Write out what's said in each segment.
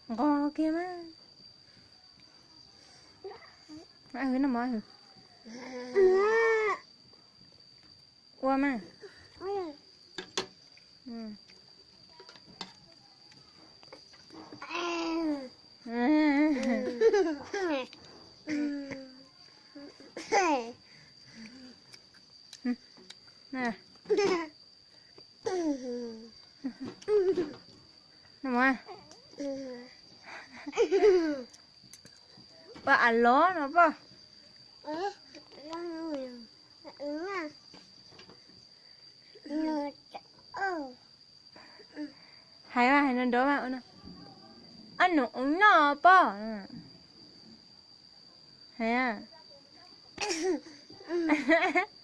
Nqos kiag mas. Hwv no mov hwv. Ua mas. Ua a lov no poj. Hais mas, hais no nrov mas. Ob nus u noj poj. Hais.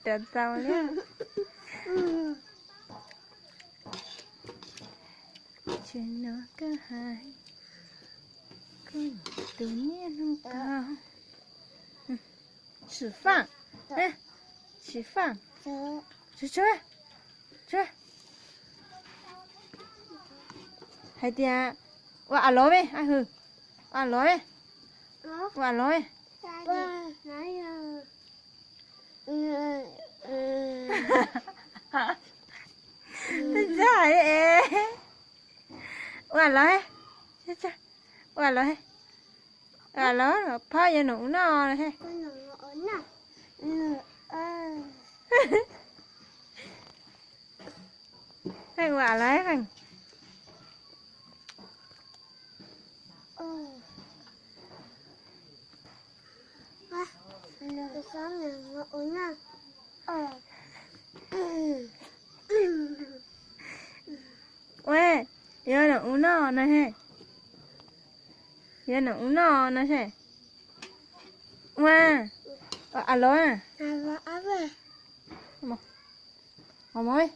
Tuav txaus li. Tsis no koj hais, koj tus niaj hnub koj. Xim faj, xim faj. Hais tias ua a lov me, a hwv, ua a lov me, ua a lov me. Twb tsis hais es. Ua a lov, ua a lov, ua a lov, phauj yuav nus u noj no he. Feej ua a lov, Feej. Ua, yuav nus u noj no he. Yuav nus u noj no he. Ua a lov. Mos mos.